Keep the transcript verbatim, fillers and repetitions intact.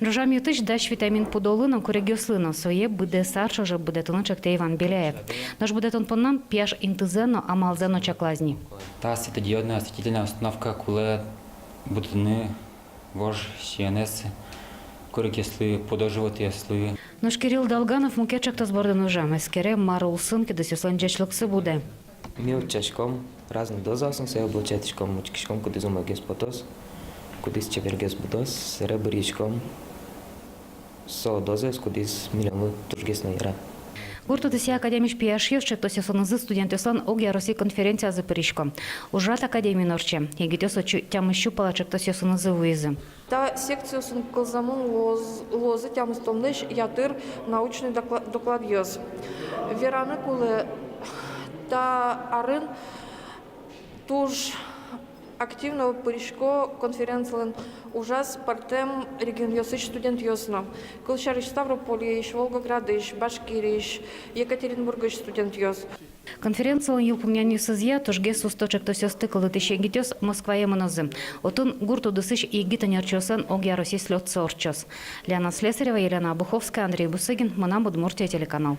Ӝужам йӧтысь дась витамин пудолы но, курегъёслы но. Сое быдэс ар ӵоже будэтыны ӵектэ Иван Беляев. Нош будэтон понна пияш интызэ но, амалзэ но чаклаз ни. Та светодиодная осветительная установка кулэ будэтыны вож сиёнэз курегъёслы, пудо-животъёслы. Нош Кирилл Долганов мукет ӵектос бордын ужа. Эскере, мар улсын кидысъёслэн ӟечлыксы будэ. Ми утчаськом разной дозаосын, сое облучать кариськом, учкиськом, кудӥз умойгес потоз, кудӥз чебергес будоз, собере быръиськом со дозаез, кудӥз милемлы тужгес но яра. Гурт удысъя академиысь пияшъёс ӵектосъёсынызы студентъёслэн огъяроссий конференциязы пырисько. Ужрад академиын ортче. Егитъёс отчы тямыссю пала ӵектосъёсынызы вуизы. Та секциосын кылзамын луоз-, луозы тямыстонлэсь ятыр научной докла-, докладъёс. Вераны кулэ, та арын туж активно пырисько конференцилэн ужаз пӧртэм регионъёсысь студентъёс но. Кылсярысь, Ставропольысь, Волгоградысь, Башкириысь, Екатеринбургысь студентъёс. Конференцилэн йылпумъянъёсызъя тужгес усто ӵектосъёсты кылдытӥсь егитъёс Москвае мынозы. Отын гурт удысысь егит ӧнерчиослэн огъяроссий слётсы ортчоз. Лена Слесарева, Елена Обуховская, Андрей Бусыгин, «Мынам Удмуртие» телеканал.